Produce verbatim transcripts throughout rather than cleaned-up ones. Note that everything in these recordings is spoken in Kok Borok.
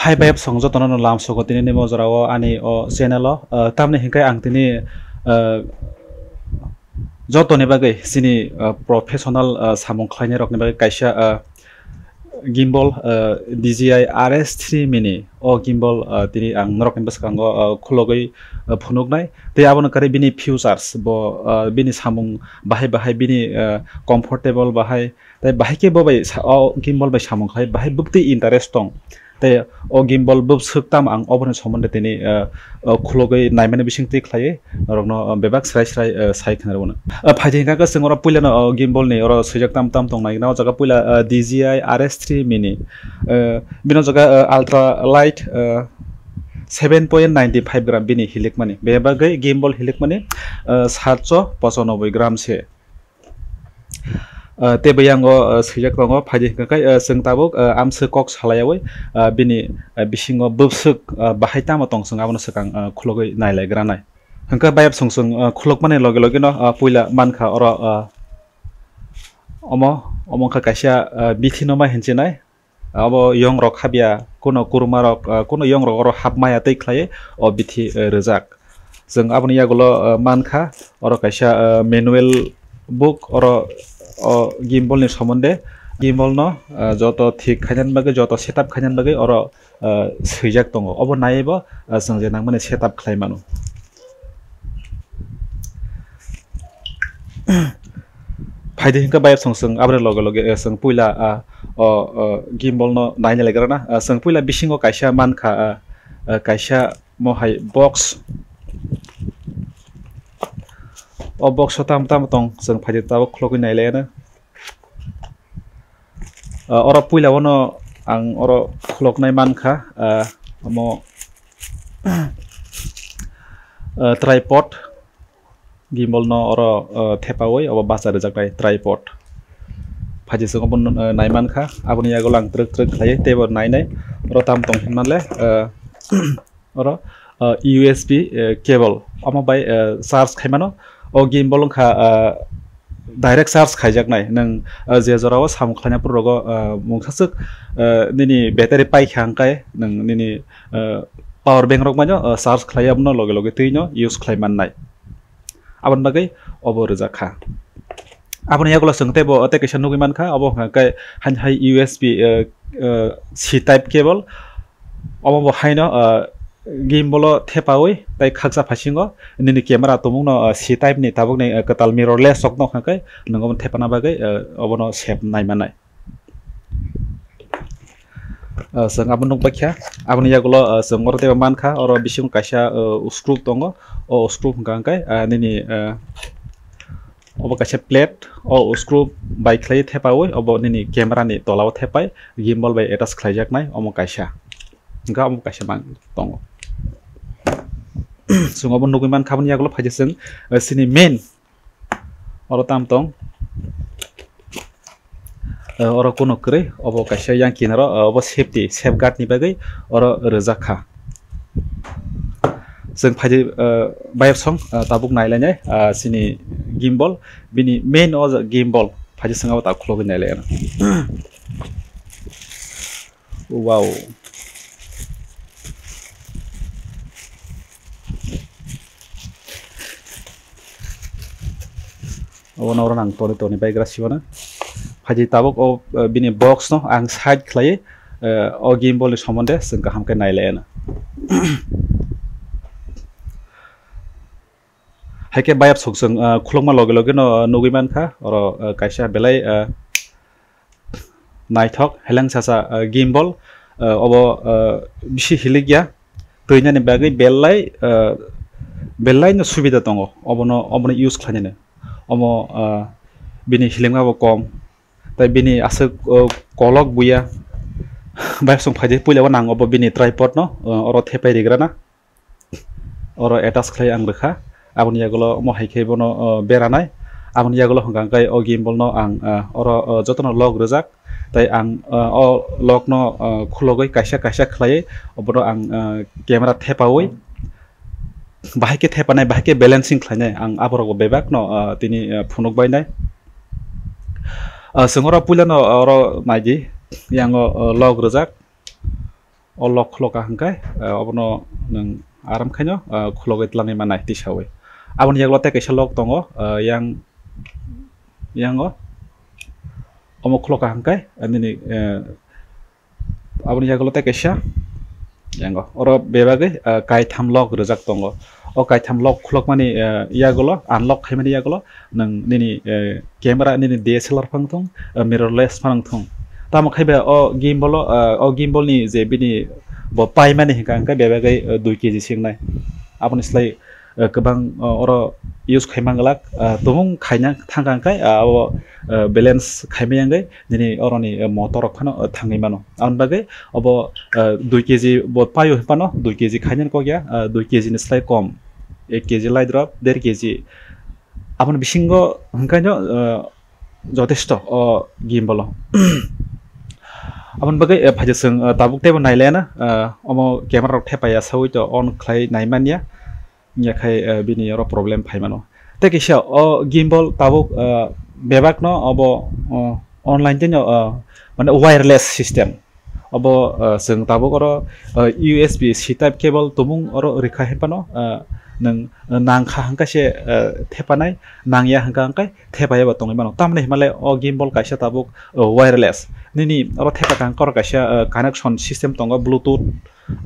Hai bayap song jotono no lam sogo tini nimo jorao ani o channel o, ah, tamni hinkai ang tini, ah, jotoni bagwi chini, ah, professional, ah, samung khlainai rokni bagwi kaisa, ah, gimbal, ah, D J I R S three mini. O gimbal, ah, tini ang norokni bwskango, ah, khulogwi, ah, phunuknai. Tei abono kwrwi bini features bo, ah, bini samung bahai bahai bini, ah, comfortable bahai. Tei bahai khe bo bai sa-, o gimbal bai samung khai bahai bwktwi interest tong. Tei o gimbal bwswk tam ang oboni somonde tini, ah, ah, khulogwi naimani bisingtwi khlaiwi norokno, ah, bebak srai srai, ah, sai khna rwno. Ah, phaidi hwnkha khe chwng oro puilano, ah, gimbal ni oro swijak tam tam tong nai. O jaga puila, ah, D J I R S three mini. Ah, bini o jaga, ah, ultra light, ah, seven point nine five gram bini hilikmani. Bebagwi gimbal hilikmani, ah, satso pochanoboi gram se. Ah, tei bwyango, ah, swijak tongo, phaidi hwnkha khe, ah, chwng tabuk, ah, amswk kok salaiyawi, ah, bini, ah, bisingo bwswk, ah, bahai tamo tong chwng abono swkang, ah, khulogwi nailaigra nai. Hwnkhe bayap song chwng, ah, khulokmani loge loge no, ah, puila mankha oro, ah, omo, omo wngkha kaisa, ah, bithi no ma hinchinai. Abo yong rok habya, kuno kuruma rok, ah, kuno yong rok oro hap maya tei khlai o bithi, eh, rwjak. Chwng aboni yagulo, ah, mankha, oro kaisa, ah, manual book, oro o gimbal ni somonde, gimbal no, ah, joto thik khainani bagwi, joto setup khainani bagwi oro, ah, swijak tongo. Obo naiwi bo, ah, chwng je nangmani setup khlai mano. Phaidi hwnkhe bayap song chwng aboni loge loge, eh, chwng puila, ah, o, o, gimbal no naina legra na. Ah, chwng puila bisingo kaisa mankha, ah, ah, kaisa mo hai box. O box o tam tam tong chwng phaidi tabuk khulogwi nailaiano. Ah, oro puila o no ang oro khuloknai mankha, ah, omo, ah, tripod. Gimbal no oro, uh, thepawi obo bacha rwjaknai tripod. Phaidi chwng obo, uh, naimankha, aboni yagulo ang twrwk twrwk khlaiwi teibo nainai. Oro tam tong hinmale, uh, oro, uh, U S B, uh, cable omo bai, uh, charge khaimano. O gimbal wngkha, uh, direct charge khaijaknai. Nwng, uh, je jorao samung khlaina phuru rogo, uh, mungsaswk, uh, nini battery paikha hwnkhe nwng nini, uh, power bank rok maino, uh, charge khlai abono loge loge twino use khlai mannai. Aboni bagwi obo rwjak kha. Aboni yagulo chwng teibo tei kaisa nugwi mankha, obo hwnkha khe haino hai U S B, eh, eh, C type cable. Omo bo haino, eh, gimbal o thepawi tei khaksa phasingo nini camera tumungno, eh, C type ni tabukni, eh, kwtal mirrorless rokno hwnkha khe nwng obo thepana bagwi, eh, obono save nai mannai. Ah, chwng abo nukbaikha, aboni yagulo, ah, chwng oro teibo mankha, oro bisingo kaisa, ah, screw tongo, o screw hwnkha hwnkhe, ah, nini, ah, obo kaisa plate, o screw bai khlaiwi thepawi, obo nini camera ni tola o thepai, gimbal bai attach khlaijaknai, omo kaisa, hwnkhe omo kaisa man tongo. Chwng obo nugwi mankha, aboni yagulo phaidi chwng, ah, chini main. Oro tam tong. Eh, oro kuno kwrwi, obo kaisa yang kinaro, eh, obo safety, safeguard ni bagwi oro rwjak kha. Chwng phaidi, eh, bayap song, eh, tabuk nailainai, eh, chini gimbal, bini main o gimbal, phaidi chwng abo ta khulogwi nailai ano. Wow. Obono oro nang toni toni baigra siwano. Phaidi tabuk o, eh, bini box no ang side khlai, eh, o gimbal ni somonde chwng kaham khe nailai ano. Hai khe bayap song chwng, ah, khulokma loge loge no, ah, nugwi mankha, oro, ah, kaisa belai, ah, naithok heleng sasa, ah, gimbal, ah, obo, ah, bisi hilikya, twinani bagwi belai, ah, belai no subida tongo, obono, obono use khlainani. Omo, ah, bini hilikma bo kom, tei bini aswk, ah, kolok buya. Bayap song phaidi puila o nang obo bini tripod no, ah, oro thepai rigrana. Oro attach khlai ang rwkha. Aboni yagulo omo hai khe bono, o, beranai. Aboni yagulo hwnkha khe o gimbal no ang, a, oro, o, jotono lock rwjak. Tai ang, o, o lock no, o, khulogwi kaisa kaisa khlaiwi obono ang, o, camera thepawi bahai khe thepanai, bahai khe balancing khlainai. Ang aborok bebak no, o, tini, o, phunuk bainai. O, chwng oro puila no oro naidi, yang o, o, lock rwjak. O lock khulok ka hwnkhe, ah, obono nwng aram khaino, ah, khulogwi twlangwi mannai tisawi. Aboni yagulo tei kaisa lock tongo, ah, yang, yango. Omo khulok ka hwnkhe, ah, nini, eh, aboni yagulo tei kaisa yango. Oro bebagwi, ah, kaitham lock rijak tongo. O kaitham lock khulokmani, eh, yagulo, unlock khaimani yagulo, nwng nini, eh, camera nini D S L R phano thung, eh, mirrorless phano thung. Tamo khai ba o gimbal o, eh, o gimbal ni je bini bo paimani hwnkha hwnkhe bebagwi, eh, dui K G singnai. Aboni slai, eh, kwbang, eh, oro use khaima glak, eh, tumung khaina thangkha hwnkhe, ah, o, eh, balance khaima yangwi nini oroni, eh, motor rok phano, eh, thangwi mano. Aboni bagwi obo, eh, dui K G bo paio phano dui K G khainani kok ya, eh, dui K G ni slai kom, ek K G lai drop, der K G. Aboni bisingo hwnkhaino, eh, jotesto o gimbal o. Aboni bagwi, eh, phaija chwng, eh, tabuk teibo nailaiana, eh, omo camera rok thepaiya saui to on khlai naimanya. Wngya khai, eh, bini oro problem phai mano. Tei kisa o gimbal tabuk, eh, bebak no obo, oh, online tei no, eh, mane wireless system. Obo, eh, chwng tabuk oro, eh, U S B C type cable tumung oro rikha hai phano, eh, nwng, eh, nangkha hwnkhe se, eh, thepanai, nangya hwnkha hwnkhe thepaiya bo tongwi mano. Tamni hwnmale o gimbal kaisa tabuk, eh, wireless. Nini oro thepakha hwnkhe oro kaisa, eh, connection system tongo Bluetooth,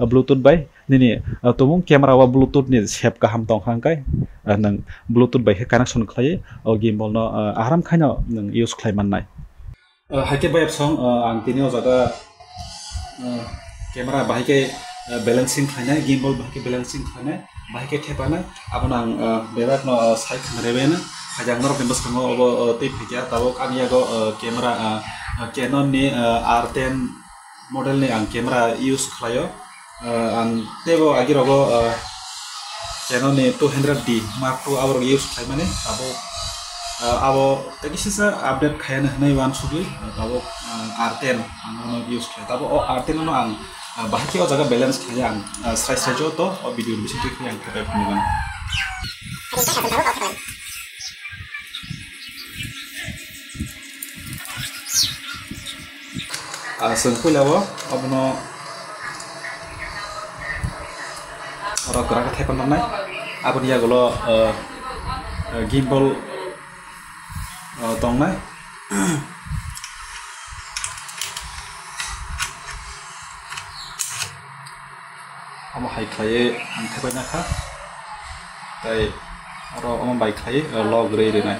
eh, Bluetooth bai. Nini, ah, tumung camera o Bluetooth ni sep kaham tong kha hwnkhe, ah, nwng Bluetooth bai khe connection khlaiwi o gimbal no, ah, aram khaino nwng use khlai mannai. Ah, hai khe bayapsong, ah, ang tini o jaga, ah, camera bahai khe, ah, balancing khlainai, gimbal bahai khe balancing khlainai, bahai khe thepanai, abono ang, ah, bebak no, ah, sai khna rwbaino. Hai jang norok ni bwskango obo, ah, tei phaikha tabuk ani yago, ah, camera, ah, ah, Canon ni, ah, R ten model ni ang camera use khlaio. Ah, ang teibo agirogo, ah, Canon ni two hundred D Mark two aborok use khlaimani abo, ah, abo tei kisa sa update khaiyani hwnwi uansugwi, ah, tabuk, ah, R ten ang use khlai. Tabuk o R ten no ang, ah, bahai khe o jaga balance khlaiya ang, ah, srai srai joto o video ni bisingtwi khe ang thepai phunukgano. Ah, chwng puila o abono oro kwrak khe thaipan rwnai. Aboni yagulo, ah, ah, gimbal, ah, tongnai. Omo hai khlaiwi ang thepai nakha. Tei oro omo bai khlaiwi, eh, lock rwi rwnai.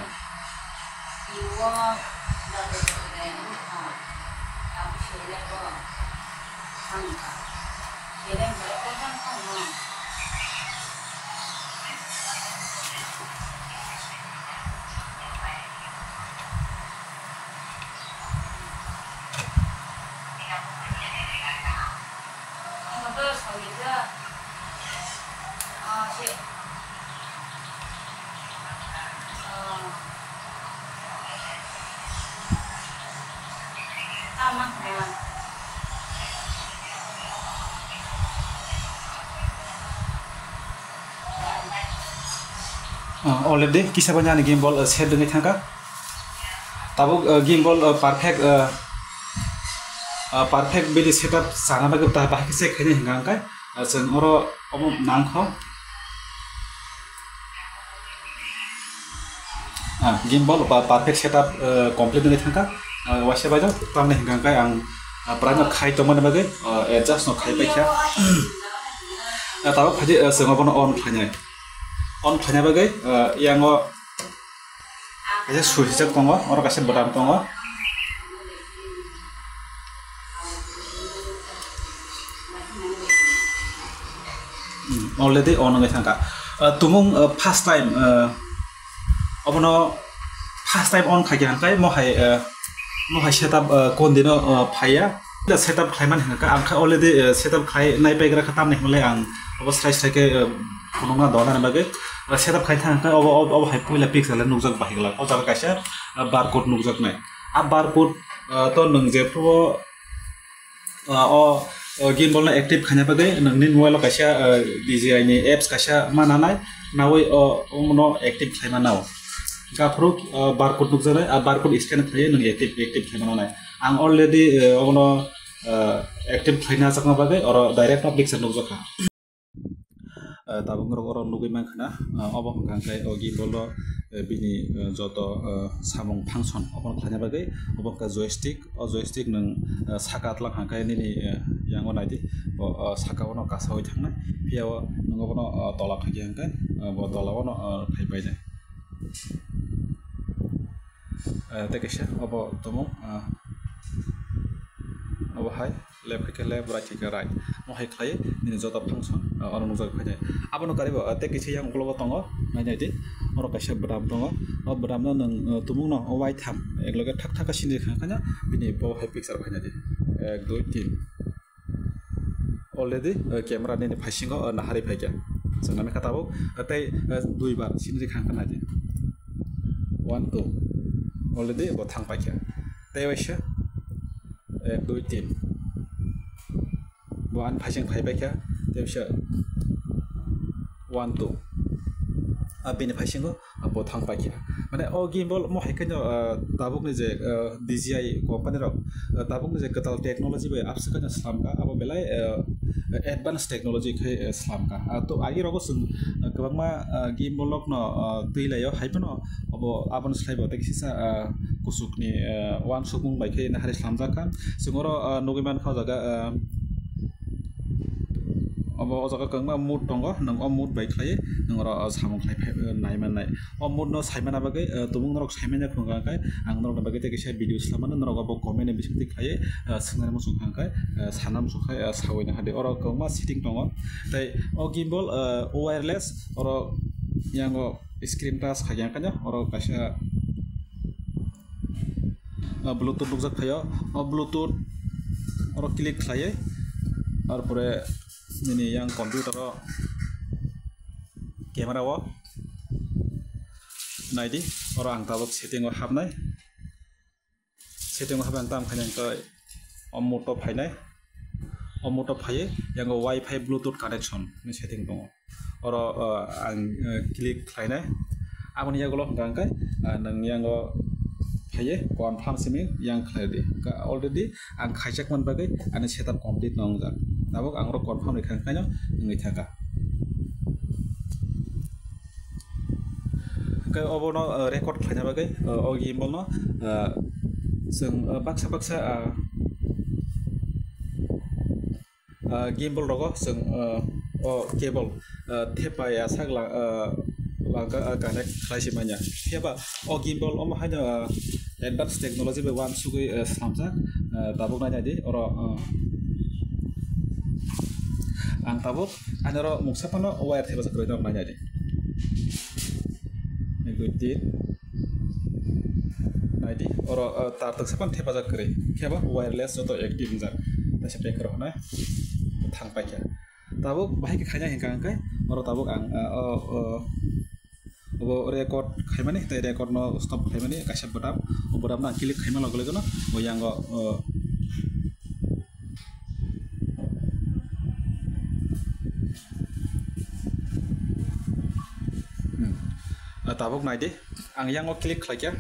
Ah, already kisa bani ani gimbal, ah, set wngwi thangkha. Tabuk, ah, gimbal, ah, perfect, ah, ah, perfect bini setup sana bagwi ta bahai khe check khainai hwnka hwnkhe, ah, chwng oro omo nangkho. Ah, gimbal pa-, perfect setup, ah, complete wngwi thangkha. Ah, waisa baino tamni hwnka hwnkhe ang, ah, prai no khai tongmani bagwi, ah, adjust no khai paikha. Ah, tabuk phaidi, ah, chwng obono on khlainai. On khlaina bagwi, ah, yango kaisa switch rijak tongo, oro kaisa button tongo. Hmm, already on wngwi thangkha. Ah, tumung, ah, first time, ah, obono first time on khaikha hwnkhe mohai, ah, mohai setup, ah, kon dino, ah, phaiya. Setup khlaimani hwnkha, ang kha already, eh, setup khlai nai paigra kha, tamni hwnle ang obo srai srai khe, eh, phunukna dona ni bagwi, eh, setup khai thang kha, obo, obo, obo hai puila pixel nukjak bahai glak. O jaga kaisa, eh, barcode nukjaknai. A barcode, eh, to nwng jephru o, eh, o, o gimbal no active khaina bagwi nwngni mobile o kaisa, eh, D J I ni apps kaisa ma nanai, nawi o, omono active khlai ma nao. Gaphuru, eh, barcode nukjaknai, a barcode scan khlaiwi nwng active, active khlai ma nanai. Ang already, eh, obono ah, active khlaina jakna bagwi oro direct no picture nukjakha. Ah, tabuk norok oro nugwi mankha na, ah, obo hwnkha khe o gimbal o, eh, bini, eh, joto, eh, samung function obono khlaina bagwi obo wngkha joystick. O joystick nwng, eh, saka tlang hwnkha khe nini, eh, yango naidi, bo, eh, saka o no kasawi thangnai, phiya o nwng obono, eh, tola khaikhe hwnkhe, eh, bo tola o no, eh, phai painai. Eh, tei kaisa obo tumung, eh, obo hai left hai khe left, right hai khe right. Mo hai khlai nini joto function, eh, oro nukjagwi phainai. Abono karibo, eh, tei kisa yang uklogo tongo, nai nai di. Oro kaisa bwdam tongo. O bwdam no nwng, eh, tumung no o waitham, ekloge thak thak khe sinri kha khe no bini bo hai picture phainai di. Ek, dui, tin. Already, eh, camera nini phaisingo, eh, naharwi phaikha. Chwng nami kha tabuk, eh, tei, eh, duibar sinri kha khe nai di. One, two. Already bo thang paikha. Tei waisa. Ek, dui, tin. Bo ani phaising phai paikha. Tei waisa. One, two. Ah, bini phaisingo. Bo thang paikha. Mane o gimbal mo hai khe no, ah, tabukni je, ah, D J I company rok, ah, tabukni je kwtal technology bai abse khe no slam kha, abo belai, ah, advance technology khai, ah, slam kha. Ah, to agi rogo chwng, ah, kwbangma, ah, gimbal rok no, ah, twi lai o, hai phano abo aboni slai bo tei kisa, ah, kuchukni, ah, uansukmung bai khe nahari slamjak kha. Chwng oro, ah, nugwi mankha o jaga, ah, Obo o jaga kwbangma mode tongo, nwng o mode bai khlaiwi nwng oro, o, samung khlai phai, o, nai mannai. O mode no sai manna bagwi, o, tumung norok sai manya khwng kha khe ang norokni bagwi tei kisa video swlamano, norok obo comment ni bisingtwi khlaiwi, o, swngnani muchung kha khe, o, sana muchung khe, o, sawi nahadi. Oro kwbangma setting tongo. Tei o gimbal, o, wireless, oro yango screen touch kha ya kanya, oro kaisa, o, Bluetooth nukjak phaio. O Bluetooth oro click khlaiwi, arpore nini yang computer o camera o naidi, oro ang tabuk setting o habnai. Setting o habnai ang tam khainai, hwnkhe o mode o phainai. O mode o phaiwi yango Wi-Fi Bluetooth connection ni setting tongo. Oro, o, ang, o, click khlainai. Aboni yagulo hwnkha hwnkhe, o, nwng yango phaiwi confirm simi yang khlai di. Hwnkhe already ang khaijak man bagwi ani setup complete no wngjak. Tabuk ang oro confirm rikha hwnkhe no wngwi thangkha. Hwnkhe obono, o, record khlaina bagwi, o, o gimbal no, o, chwng, o, baksa baksa, o, Ah, gimbal rogo chwng, ah, o cable, ah, thepa ya sak lang, ah, langka, ah, connect khlai si manya. Phiya ba o gimbal omo haino, ah, advance technology bai uansugwi, ah, slamjak, ah, tabuk nai nai di oro, ah, ang tabuk ani oro mungsa phano wire thepajak kwrwi norok nai nai di. Ek, dui, tin. Naidi, oro, o, tar twksa phano thepajak kwrwi. Khe ba wireless joto active wngjak. Taisa pack rok hwnai thang paikha. Tabuk bahai khe khaina hinkha hwnkhe, oro tabuk ang, o, o, o, obo record khaimani, tei record no stop khaimani, kaisa bwtam, o bwtam no ang click khaima loge loge no, o yango, o, Hmm. Ah, tabuk nai di. Ang yang o click khlai kha.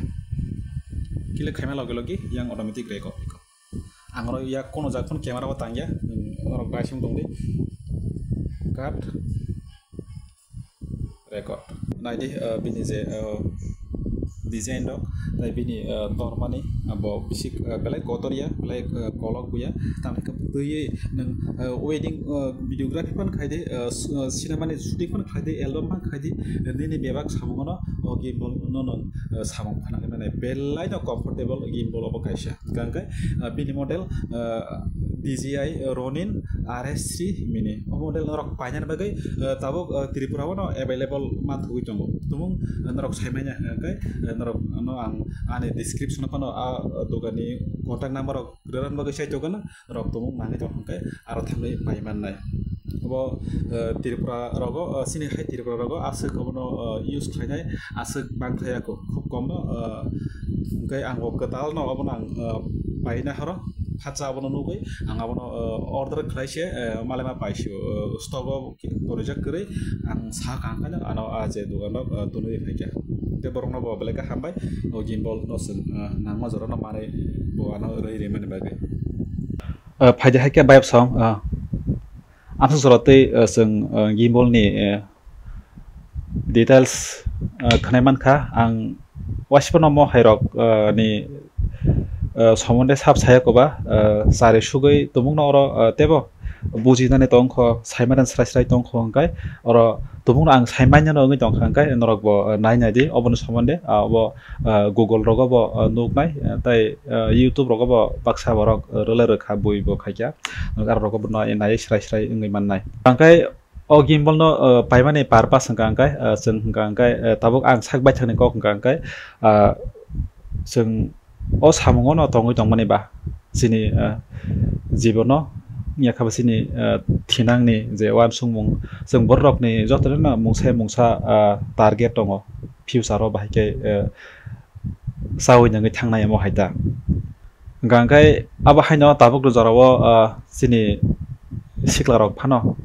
Click khaima loge loge yang automatic record. Ang oro yak kono jak phano camera o tang ya. Hmm, oro bai sung tong di. Cut. Record. Nai di, eh, bini je, eh, design rok, tai bini, eh, tormani, eh, bo bisik, eh, belai kotor ya, belai, eh, kolok buya. Tamni khe twiwi nwng, eh, wedding, eh, videography phano khai di, eh, s-, eh, cinema ni shooting phano khai di, album phano khai di, eh, nini bebak samung no, o gimbal no nwng, eh, samung phano khai mano. Belai no comfortable gimbal obo kaisa. Hwnkhe, ah, bini model, ah, D J I Ronin R S three mini. O model norok painani bagwi, ah, tabuk, ah, Tripura o no available manthogwi tongo. Tumung, ah, norok sai manya hwnkhe, ah, norok no ang ani description o phano, ah, dogan ni contact number rok rwna bagwi sai tongkha na, norok tumung nangwi tong hwnkhe aro thangwi pai mannai. Obo, ah, Tripura rogo, ah, chini hai Tripura rogo aswk obono, ah, use khlainai aswk bangthaya kho, khub kom no, ah, hwnkhe ang bo kwtal no obono ang, ah, paina horo, phatsa abono nugwi ang abono, ah, order khlai se, ah, malaima paisio, ah, stock o torijak kwrwi ang sa kaham khe ano ah je dogan rok, ah, tonwi phaikha. Tei borok no bo belai khe hambai, o gimbal no chwng, ah, nangma jora no manwi bo ano rwi rimani bagwi. Uh, phaidi hai khe bayap song, uh, amsa jora tei, uh, chwng, uh, gimbal ni, uh, details, uh, khnai mankha. Ang waisipano mo hai rok, uh, ni, uh, somonde sab saya koba, uh, chari sugui tumung no oro, uh, tebo bujinani tongkho, saimani srai srai tongkho hwnkhe oro tumung no ang saimanya no wngwi tongkha hwnkhe norok bo, uh, nai nai di oboni somonde, uh, obo, uh, Google rogo bo, uh, nuknai, uh, tei, uh, YouTube rogo bo baksa borok, uh, rwlai rwkha bui bo khaikha, aro rogo bo nai nai srai srai wngwi mannai. Hwnkhe o gimbal no, uh, paimani purpose hwnkha hwnkhe, uh, chwng hwnkha hwnkhe, uh, tabuk ang sak baithangni kok hwnkha hwnkhe, uh, chwng o samungo no tongwi tongmani ba chini, uh, jibono wngya kha ba chini, uh, thinangni je uansukmung, chwng borok rokni jotono no mungsa mungsa, uh, target tongo future o bahai khe, uh, chaui nangwi thangnai omo hai ta. Hwnkha hwnkhe abo haino tabuk rw jorao, ah, chini sikla rok phano,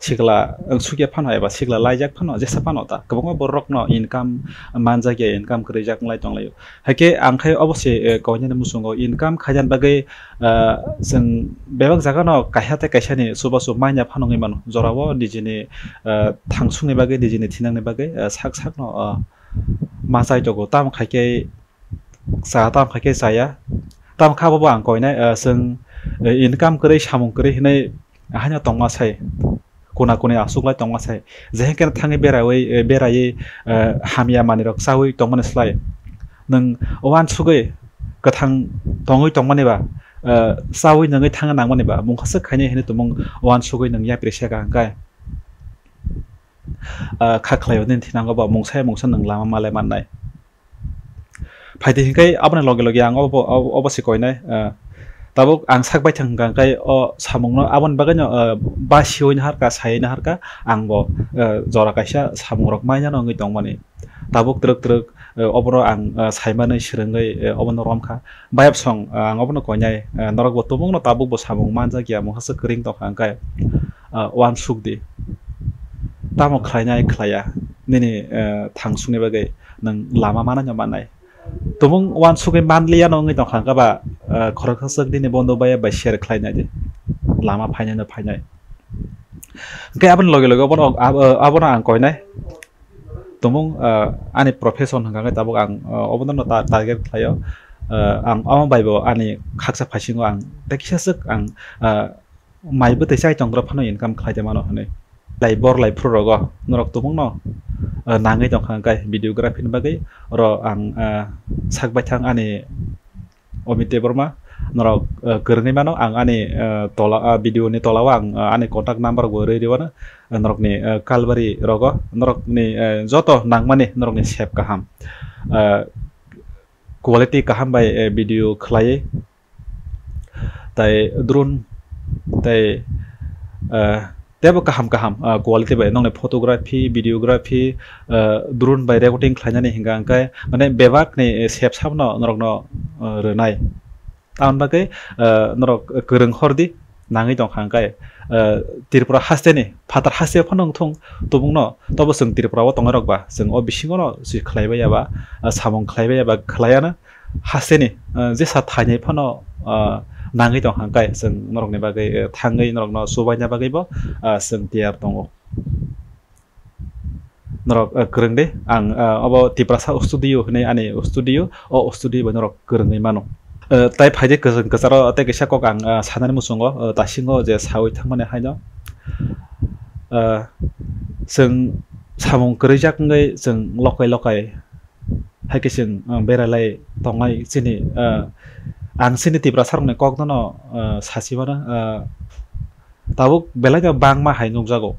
sikla wngsukya phano eba sikla laijak phano, jesa phano ta kwbangma borok rokno income manjakya, income kwrwijak wng lai tong laio. Haikhe ang khai obo se, eh, koinani muchungo income khaina bagwi, ah, chwng bebak jagano kaisa tei kaisani chubachu manya phano wngwi mano. Jorao nijini, ah, thangsukni bagwi, nijini thinangni bagwi, ah, sak sakno, ah, ma chai tongo. Tamo khaikhe cha, tamo khaikhe chaya. Tamo kha bobo ang koinai, ah, chwng, eh, income kwrwi, samung kwrwi hinwi haino tongma sai, kuna kuni aswk lai tongma sai. Jehekhe thangwi beraiwi, eh, beraiwi, eh, hamya manwirok chaui tongmani slai, nwng uansugwi kwthang tongwi tongmani ba, eh, chaui nungwi thangna nangmani ba, mungkhaswk khainai hinwi tumung uansugwi nwng yapri seka hwnkhe, ah, kha khlaio nini thinango ba mungsa ya mungsa nwng lama malai mannai. Phaidi hinkhai aboni loge loge ang obo, obo, obo se koinai, ah, tabuk ang sak baithang hwnkha hwnkhe o samungno aboni bagwino, ah, ba siui naharkha, saiui naharkha, ang bo, ah, jora kaisa samungrok mainano wngwi tongmani. Tabuk twrwk twrwk, ah, obono ang, ah, saimani swrwngwi, ah, obono romkha. Bayapsong, ah, ang obono koinai, ah, norokbo tumungno tabukbo samung manjakya, mungkhaswk kwrwng tongkha hwnkhe, ah, uansukdi. Tamo khlainai khlaiya, nini, ah, thangsukni bagwi nwng lama mananw mannai. Tumung uansugwi manliya no wngwi tongkha hwnkhe ba, ah, khoroksa swk nini bondo bai bai share khlainai di. Lama phainai no phainai. Hwnkhe aboni loge loge abono, ab-, abono ang koinai. Tumung, ah, ani profession hwnkha khe tabuk ang, ah, obono no ta-, target khlaio. Ah, ang omo bai bo ani khaksa phaisingo ang tei kisa swk ang, ah, mai bwtwi chai tongro phano income khlai de mano hwnwi. Lai bor lai phuru rogo norok tumungno, ah, nangwi tongkha hwnkhe videography ni bagwi oro ang, ah, sak baithang ani Amit Debbarma, norok, eh, kwrwngwi mano, ang ani, eh, tola, ah, video ni tola o ang, ah, ani contact number bo rwi rwino, eh, norokni, eh, kalbari rogo, norokni, eh, joto nangmani norokni sep kaham. Eh, quality kaham bai, eh, video khlaiwi, tai drone, tai, eh, teibo kaham kaham, ah, quality bai nokni photography, videography, ah, drone bai recording khlainani hwnkha hwnkhe, mane, bebak ni, eh, sep sabno norokno, ah, rwnai. Aboni bagwi, ah, norok kwrwng hordi nangwi tongkha hwnkhe, ah, Tripura hasteni phatar haste phano wngthung tumungno, tobo chwng Tripura o tongnai rok ba chwng o bisingo no si khlai bai ya ba, ah, samung khlai bai ya ba khlai ya no. Hasteni, ah, jesa thainai phano, ah, nangwi tongkha hwnkhe chwng norokni bagwi, eh, thangwi norokno chubaina bagwibo, ah, chwng tiyar tongo. Norok, eh, kwrwng de, ang, ah, obo Tiprasa studio hwnwi ani studio, o studio bai norok kwrwngwi mano. Eh, tai phaidi kwchang kwcharo tei kisa kok ang, ah, sanani muchungo, eh, tasingo je sawi thangmani haino, eh, chwng samung kwrwijak wngwi chwng lokai lokai hai khe chwng, ah, beralai tongnai chini, ah, ang chini Tiprasa rokni kokno, ah, sachi mano, ah, tabuk belai no bangma hai nukjago.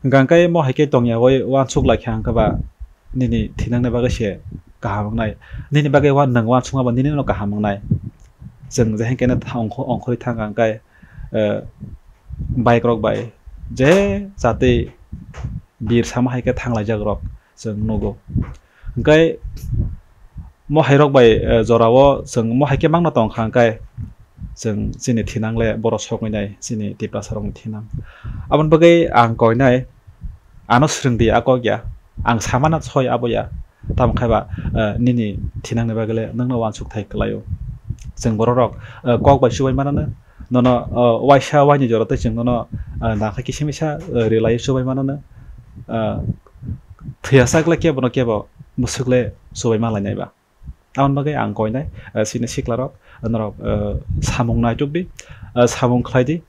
Hwnkha hwnkhe mo hai khe tongya oi uansuk lai kha hwnkhe ba nini thinangni bagwi se kaham wngnai. Nini bagwi uan-, nwng uansukma ba nini no kaham wngnai. Chwng je hai khe no tha-, ongkho-, ongkhorwi thang kha hwnkhe, eh, bike rok bai je jatwi bir sama hai khe thang laijak rok chwng nugo. Hwnkhe mo hai rok bai, eh, jorao chwng mo hai khe mangno tong kha hwnkhe chwng chini thinang le borok sogwi nai chini Tiprasa rokni thinang. Aboni bagwi ang koinai ano swrwng di a kok ya, ang samana soi abo ya, tamo khe ba, eh, nini thinangni bagwi le nwngno uansuk thai kwlaio. Chwng borok rok kok bai chubai manano, nono waisa waini jora tei chwng nono nangkha kisa misa relai chubai manano. Thwiyasak le kebo no kebo bwswk le chubai ma lainai ba. Aboni bagwi ang koinai chini sikla rok, norok samung naituk di, samung khlai di.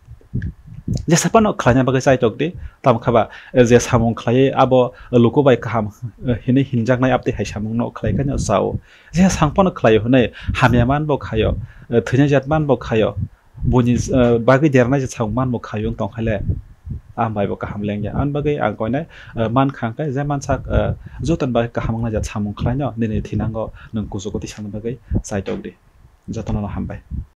Jesa phano khlaina bagwi chaitok di, tamo khe ba je samung khlaiwi abo luku bai kaham hinwi hinjaknai, abtwi hai samung no khlai khe no chao. Je sang phano khlaio hwnwi hamya man bo khaio, thwinai jat man bo khaio, buini bagwi dernai je samung man bo khaio wng tong khaile, ang bai bo kaham lengya. Aboni bagwi ang koinai man kha hwnkhe je mansak jotoni bagwi kaham wngnai jat samung khlaino nini thinango nwng kuchugo tisani bagwi chaitok di. Jotono no hambai.